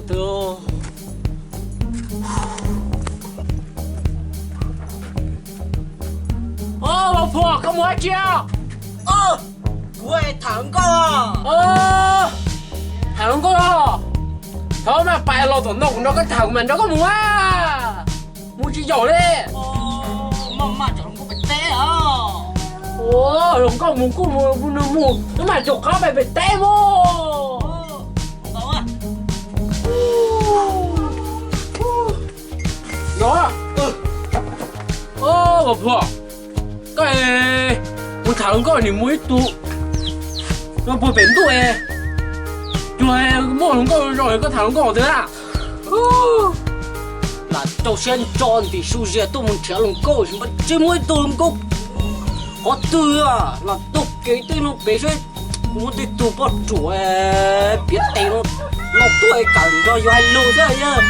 Tus, Os, Vaum Phuam, koj mus dab tsi os? Kuv tham hluas nkauj. Tham hluas nkauj los? Thov mas pais los tom no kuv nrog koj tham, kuv mam nrog koj mus a. Mus tsis yaum li. Maj maj cov hluas nkauj pem teb os. Hluas nkauj mus kuj mus, nws mus nws mam caum qab pais pem teb mus. No, Vaum Phuam, koj mus tham hluas nkauj nim mus ib tug no puag pem ntuj es, cuag muaj hluas nkauj zoo koj tham hluas nkauj twg na. Lam rau siab ntso ntim su zias tuaj mus nrhiav hluas nkauj, tsis muaj ib tug hluas nkauj qhov twg. Lam taug kev tej no pem saib muaj tej tug poj ruam piav tes no, no tuaj es kam nrog yus hais lus xwb.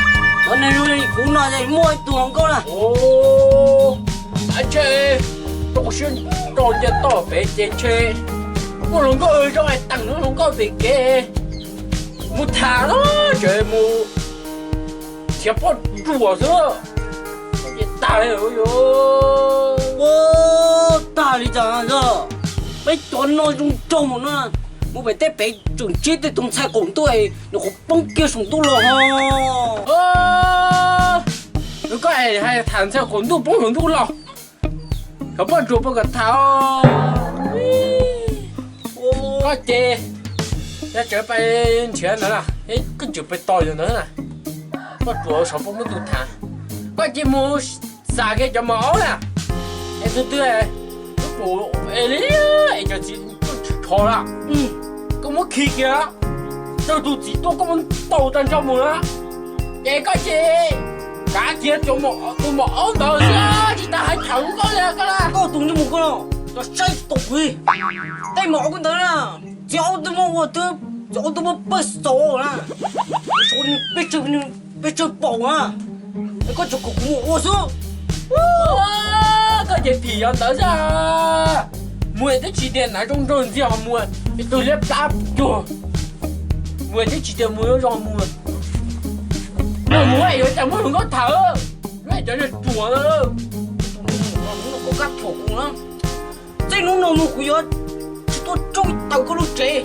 Cov neeg zoo li kuv no muaj ib tug hluas nkauj na. Ntshe rau siab ntso nce toj pem ces ntshe muaj hluas nkauj zoo hais teem hluas nkauj pem kev mus tham no, tseem mus nrhiav poj ruam xwb. Tag li, ua tag li cas, peb cov no zoo nraug no, mus pem teb pem tseem ntsib tej tus ntxhais qaum ntuj nws qhuav poob kiag saum ntuj los ho. Koj es hais tham ntxhais qaum ntuj poob saum ntuj los, cov poj ruam puas kam tham os? Koj ces yog tseem pais nrhiav ntawd na, koj tseem pais tos yus ntawd na, poj ruam saum poob saum ntuj tham. Koj cia mus xam kiag cov mos aub na, es tus twg lub pum es li es cov txiv tuaj tsis rho lawm, koj muab khi kiag, txog tus txiv tuaj koj muab ntaus tag nrho mus na. Ces koj ces kav kiag cov, tus mos aub ntawd xwb, tsis tas hais tham hluas nkauj li koj na. Koj tus nyob mus koj no, cov saib tsis taus kuv li. Tej mos aub koj ntawd na, txiv aub twb muab ua twb, txiv aub twb muab pawg xaus na, peb tsawg paum na, es koj tsuas kom kuv mus ua xwb. Koj ces phim yog ntawd xwb. Mus twb tsis tias nav zoo nraug ntxiag ho mus, ib tug liab plab cuag, mus twb tsis tias mus zoo mus. Mus mus yuav cas muab hluas nkauj tham, cov niag ruam. Koj kab tham kuv na, txij hnub no mus kuv yuav tsis tuaj tsaug taws koj lub tsev.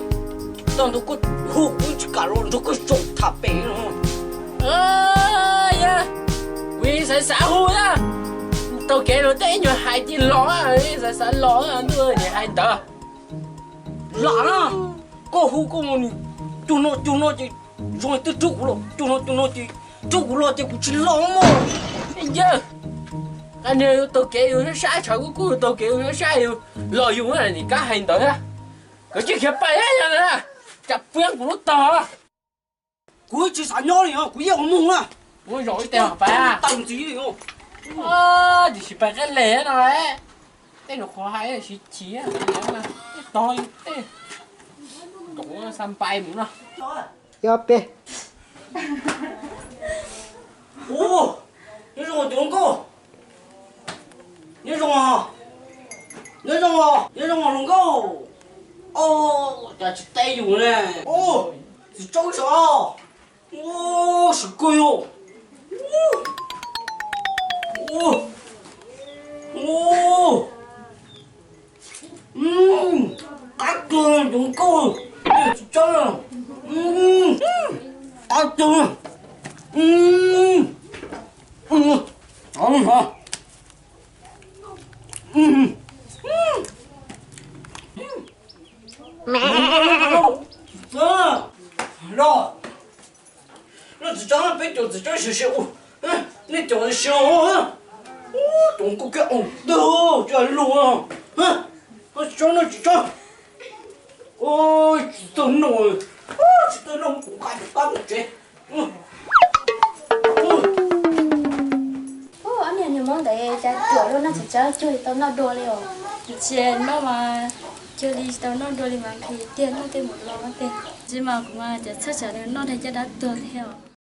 Tag nrho koj hu kuv tsis kam los nrog koj zaum tham pem no. Kuv xav xav hu na, taug kev los tej ib nyuag hais tig los, xav xav los ntuj nim hais ntawd. Lam na, koj hu koj mus, cuag no cuag no ces zoo twb rub kuv los, cuag no cuag no ces rub kuv los ces kuv tsis los mog. Yawg, qab niag yus taug kev yus sab sab, tshav kub kub yus taug kev yus sab sab yus los yus nim kab hais ntawd na. Koj tsis khiav pais na, tsam peb kuv lub tog. Kuv tsis xav nyob li os, kuv yeej ua mus na. Muab zaum ib teg pais tawm ntxiv li os. Tiam sis pais qab les no, tej zaum qhov hais tsis chim, tej tog tej, xa pais mus no. Yog peb. Ub, nyob zoo tus hluas nkauj. Nyob zoo, nyob zoo, nyob zoo hluas nkauj. Ub, cas tsis teb yus ne. Ub, txiv tsawb sav. Ub, sim kawg yog. Ub, qab kawg tus hluas nkauj, txiv tsawb. Qab kawg. Los, los txiv tsawb, peb caum txiv tsawb siav siav ua, nej caum siav, tus hluas nkauj kiag ua twg tsis hais lus, txiv tsawb no txiv tsawb, tsis tau noj, tsis tau noj kuv nqa tus kab mus tsev. Ob niag niag hmoob ntawd cas ruam luaj na, txiv tsawb cuag tsis tau noj dua li os. Tsis noj mas cuag li tsis tau noj dua li mas nqhis tiag, noj tej mus los tej. Tsis mas kuv mas cov txhawj tsam nws noj dhau caj dab tuag thiab os.